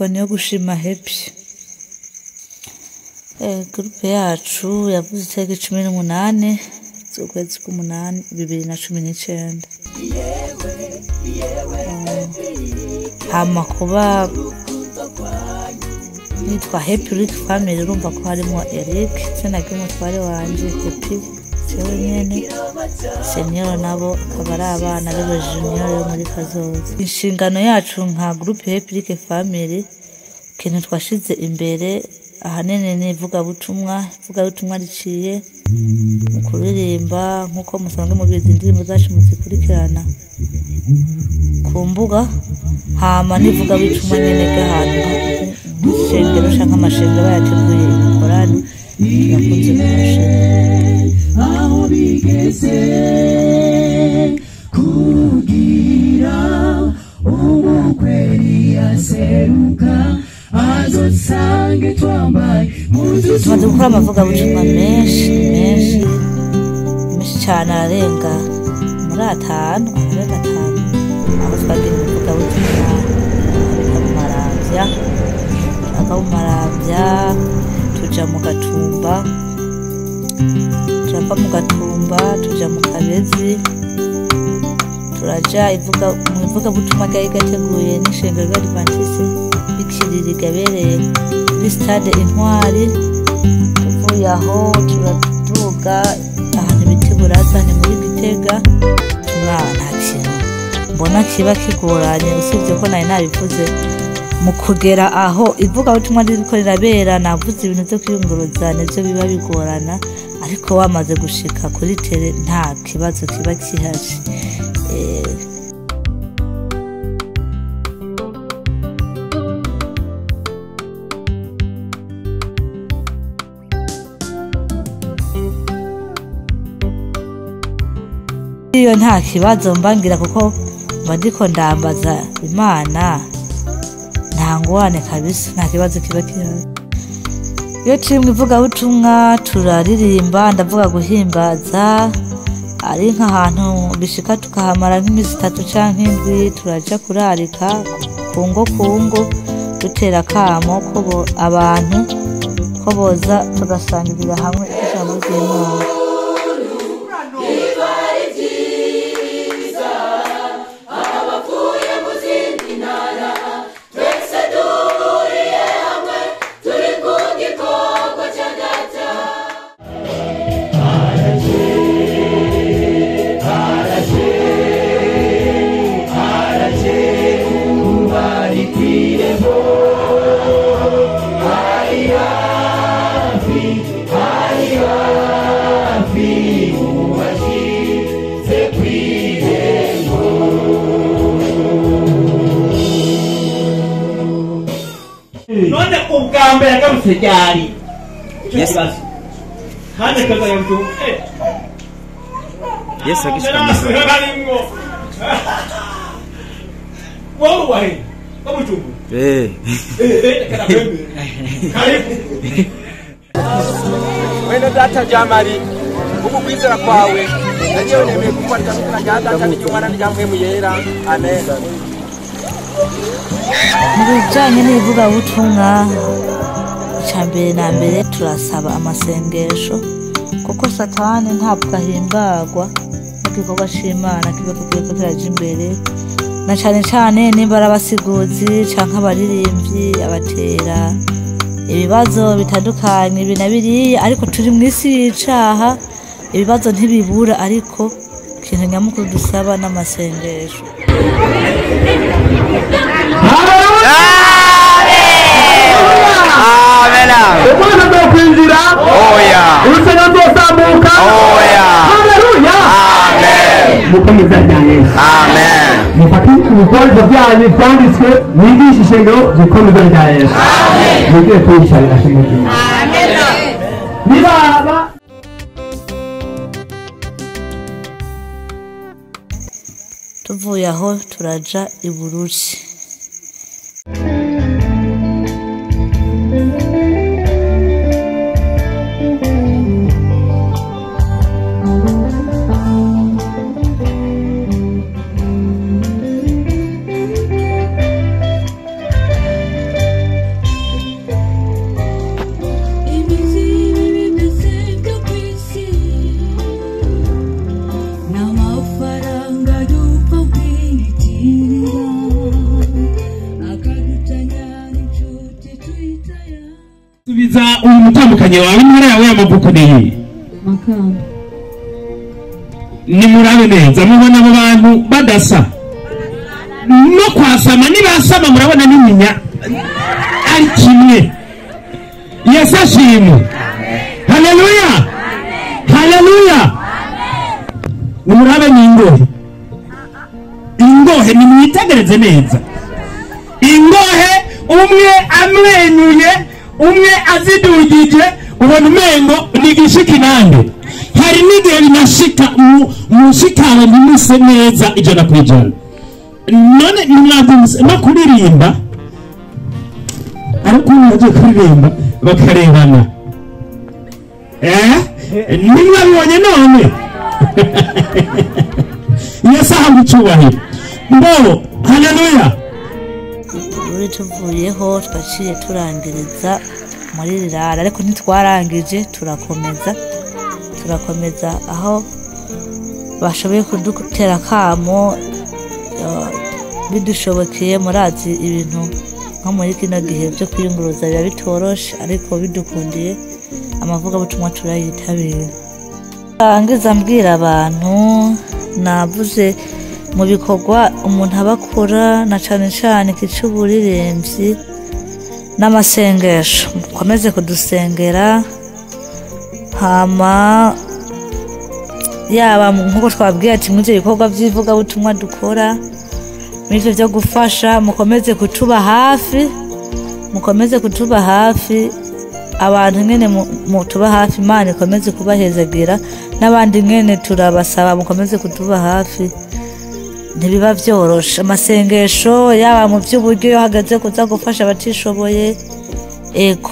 Nitwa Niyogushima Happy. Groupe yacu yavuze itariki 18 z'ukwezi k'umunani 2019. Hama kuba nitwa Happy Rick Family, urumva ko harimo Eric izina ry'umutware wanje, Happy jewe nyene, Senior nabo akaba ari abana b'aba junior yo muri kazoza. Inshingano yacu nka groupe Happy Rick Family, ikintu twashize imbere ahanini ni ivugabutumwa, ivugabutumwa riciye mu kuririmba nk'uko musanzwe mubizi, indirimbo zacu muzikurikirana ku mbuga. Hama n'ivugabutumwa nyene ry'ahantu nk'ishengero canke amashengero bayateguye ibikorane, turakunze kuhashika. Aho bigeze kugira umukweri aseruka azosange twambaye Tumaze gukora amavugabutumwa menshi menshi menshi cane, ararenga muri atanu, ararenga atanu, aho twagira umuvugabutumwa bita mu Maramvya. Turava mu Maramvya tuja mu Gatumba, turava mu Gatumba tuja mu Kabezi, turaja ivuga mu ivugabutumwa ryari ryateguye n'ishengero ry'Abadivantiste b'Ikiriri ryabereye kuri stade Intwari. Tuvuye aho turaduga ahantu bita Iburaza, ni muri Gitega. Nta kintu mbona kiba kigoranye, usibye ko nari nabivuze mu kugera aho ivugabutumwa ririko rirabera, navuze ibintu vyo kwiyunguruza nivyo biba bigorana, ariko wamaze gushika kuri tere nta kibazo kiba gihari. Iyo nta kibazo mbangira, kuko mba ndiko ndambaza Imana, nta ngorane kabisa, nta kibazo kiba gihari. Iyo turi mu ivugabutumwa turaririmba, ndavuga guhimbaza, ari nk'ahantu bishika tukahamara nk'imisi 3 canke 7, turaja kurarika ku ngo ku ngo, dutera akamo ko abantu ko boza tugasangirira hamwe ijambo ry'Imana. None ubwa mbere yagarutse ryari? Yes. Kandi akaza ngo Yesu agishika mu ijuru. Harimwo wowe wahe bamucungu. Karibu. Wene data Jamari, ubu kwizera kwawe nagiye nemeye kukwandika mu izina rya data n'iry'Umwana n'irya Mpwemu Yera, amen. Mu bijanye n'ivugabutumwa, ica mbere na mbere turasaba amasengesho, kuko Satani ntabwo ahimbagwa n'igikorwa c'Imana kiba kiriko kiraja imbere, na cane cane nimba ari abasiguzi canke abaririmbyi, abatera ibibazo bitandukanye ibi na biriya, ariko turi mw'isi y'icaha, ibibazo ntibibura, ariko ikintu nyamukuru dusaba n'amasengesho. Umwana azokwinjira, urusengero ruzozamuka. Haleluya! Mukomeze rya Yesu, mufate ibikoresho byanyu byanditswe, mwigishe ishengero, mukomeze rya Yesu, mugire kwiyicarira shengero nibaba. Tuvuye aho turaja i Bururi. Uyu mutandukanye wawe, intara yawe y'amavuko ni iyihe? Makamba. Nimurabe neza, mubona abo bantu badasa no kwasama? Nibasama murabona n'inyinya ari kimwe. Yesu ashimwe! Haleluya, haleluya! Nimurabe n'ingohe, ingohe, nimwitegereze neza ingohe. Umwe amwenyuye, umwe azidugije, ubona umengo ni igishiki nande. Hari n'igihe binashika mushikara ntimuse neza 100%. None nimwabyumvise no kuririmba, ariko ubu bagiye kuririmba bakarebana. Nimwabibonye none? Yesu ahabwa icyubahiro mbo! Haleluya! Uri tuvuyeho, twaciye turangiriza muri rirara, ariko ntitwarangije, turakomeza aho bashoboye kudutera akamo, bidushobokeye. Murazi ibintu nko muri kino gihe byo kwiyunguruza biba bitoroshe, ariko bidukundiye amavugabutumwa turayitabira. Rangiza mbwira abantu, navuze mu bikorwa umuntu aba akora, na cane cane iki c'uburirimbyi n'amasengesho, mukomeze kudusengera. Hama yaba nk'uko twabwiye ati muri ibyo bikorwa by'ivugabutumwa dukora, muri ibyo byo gufasha, mukomeze kutuba hafi, mukomeze kutuba hafi. Abantu nyene mutuba hafi, Imana ikomeze kubahezagira. N'abandi nyene turabasaba mukomeze kutuba hafi, ntibiba vyoroshe. Amasengesho, yaba mu by'uburyo, iyo hageze kuza gufasha abatishoboye, ego.